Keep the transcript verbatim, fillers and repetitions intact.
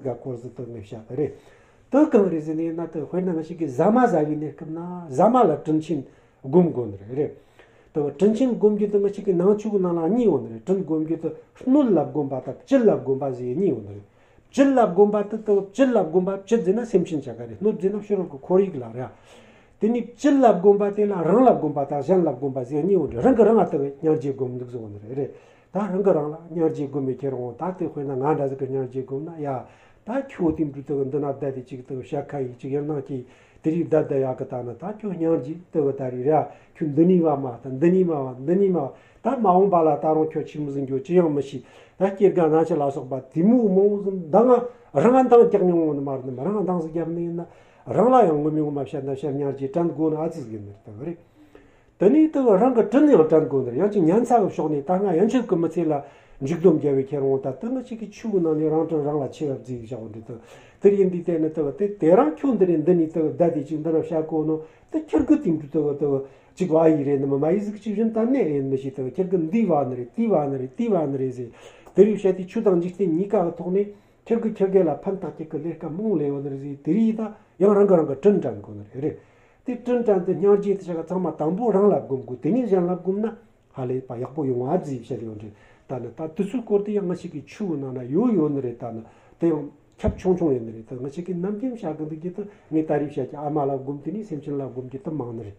ག་སྐོར་ཟིག་དག་ནས་བཤད་པ་རེད། དེ་གང་རེད་ཟེར་ནས་ན། དེ་དཔེར་ན་ང་ཞིག་གིས་ཟ་མ་ཟ་བའི་གནས་སྐབས་ན་ཟ་མ་ལ་དྲིན་ཆེན་སྒོམ་དགོས་ནི་རེད། རེད། དེ་དྲིན་ཆེན་སྒོམ་རྒྱུ་དེ་ང་ཞིག་གི་ནང་ཆོས་ཀྱི་ནང་ལ་གཉིས་ཡོད་ནི་རེད། དྲིན་སྒོམ་རྒྱུ་དེ་སྣོད་ལ་སྒོམ་པ་དང་བཅུད་ལ་སྒོམ་པ་ཟེར་གཉིས་ཡོད་ནི་རེད། བཅུད་ལ་སྒོམ་པ་དེ་དེ་བཅུད་ལ་སྒོམ་པ། བཅུད་ཟེར་ན་སེམས་ཅན་ཆ་ག་རེད། སྣོད་ཟེར་ན་ཕྱི་རོལ་གྱི་ཁོར་ཡུག་ལ་རེད། དེ་ནས་བཅུད་ལ་སྒོམ་པ་དེ་ལ་རང་ལ་སྒོམ་པ་དང་གཞན་ལ་སྒོམ་པ་ཟེར་གཉིས་ཡོད་ནི་རེད། རང་གིས་རང་ལ་དེ་སྙིང་རྗེ་སྒོམ་འདུག་ཟེར་བ་ནི་རེད། རེད། ད་རང་གིས་རང་ལ་སྙིང་རྗེ་སྒོམ་མི་ཁྱེར་འོང་། ད་དེ་དཔེར་ན་ང་འདྲ་ཟིག་གིས་སྙིང་རྗེ་སྒོམ་ན་ཡ། ད་ཁྱོད་དེ་འདྲ་དེ་འདི་ན་བསྡད་དེ་ཅིག་དེ་བཤད་ཁ་ཡིས་ཅིག་ཡང་ནང་གི་དེ་རིགས་བསྡད་བསྡད་ཡག་གི། ད་ནི་ད་ཁྱོད་སྙིང་རྗེ་དེ་བ་ད་རེད་ར། ཁྱོད་འདི་ནས་བ་མ་ད་འདི་ནས་མ་བ་འདི་ནས་མ་བ། ད་མ་འོངས་པ་ལ་ད་རུང་ཁྱོད་ཆི་མོ་ཟིག་འགྱོ་ཅི་ཡང་མི་ཤེས། ད་སྐྱེ་རྒ་ན་འཆི་ལ་སོགས་པ་དེ་མོ་མང་བོ་ཟིག་འདང་ང་རང་ང་འདང་རྒྱག་མྱོང་བ་ནི་མ་རེད། ནི་མ་རང་ང་འདང་ཟིག་རྒྱབ་ནི་ཡིན་ན། རང་ལ་ཡང་ངོ་མའི་ངོ་མ་བཤད་ན་བཤད་སྙིང་རྗེ་དྲན་དགོས་ནི་ཨ་ཙི་ཟིག་ཡིན་ནི་རེད། ད་རེད། དེ་ནས་དེ་རང་གི་དྲིན་ཡང་དྲན་དགོས་ནི་རེད། ཡང་ཅིག་ཉན་ཚ་གི་ཕྱོགས་ནས་ད་སྔ་ཡན་ཆད་ཀྱི་མི་ཚེ་ལ་འཇིགས་སྡོམ་རྒྱབ་པའི་ཁྱེར་འོང་། ད་དེ་ང་ཅིག་གི་ཆོས་ཀྱི་ནང་ནས་རང་དྲིན་རང་ལ་ཆེ་བ་བརྩི་བཞག་འོང་དུས། དེ་དེར་ཡིན་དུས་དེ་ནི་དེ་དེ་དེ་རང་ཁྱོད་འདི་ནས་འདི་ནས་དེ་བསྡད་དེ་ཅིག་འདི་ན་བཤད་གོ་ནོ་དེ་ཁྱེར་གི་དེང་དུས་དེ་དེ་ཅིག་བ་ཡི་རེད། ནི་མི་མ་ཡི་ཟིག་ཅིག་བཞིན་ད་ནས་ཡིན་མི་ཤེས། དེ་ཁྱེར་གི་འདི་བ་ནི་རེད། དེ་བ་ནི་རེད། དེ་བ་ནི་རེད་ཟེར། དེ་རིགས་བཤད་དུས་ཆོས་དང་འཇིག་རྟེན་གཉིས་ཀ་གི་ཐོག་ནས། ཁྱེད་ཀྱིས་ཁྱེད་ཀྱི་ལ་ཕན་ཐོགས་ཀྱི་ལས་ཀ་མང་ལས་ཡོད་ནི་རེད་ཟེར། དེ་རིགས་ད་ཡང་རང་གིས་རང་གི་དྲིན་དྲན་དགོས་ནི་རེད། རེད། དེ་དྲིན་དྲན་དེ་སྙིང་རྗེ་དེ་ཆ་ག་ཚང་མ་དང་པོ་རང་ལ་སྒོམ་དགོས། དེ་ནས་གཞན་ལ་སྒོམ་ན་ཧ་ལས་པ་ཡག་པོ་ཡོང་བ་ཟེར་བཤད་ཡོད་རེད། ད་ནི་ད་དེ་ཚོའི་སྐོར་དེ་ཡང་ང་ཞིག་གི་ཆོས་ནང་ན་ཡོད་ཡོད་ནི་རེད། ད་ནི་དེ་ཡང་ཁྱབ་ཆུང་ཆུང་ཡོད་ནི་རེད། ད་ང་ཞིག་གི་ནམ་རྒྱུན་བཤད་གི་འདུག་རྒྱུ་དེ་ངས་ད་རེས་བཤད་ཀྱི་ཨ་མ་ལ་སྒོམ། དེ་ནས་སེམས་ཅན་ལ་སྒོམ་རྒྱུ་དེ་མང་ནི་རེད།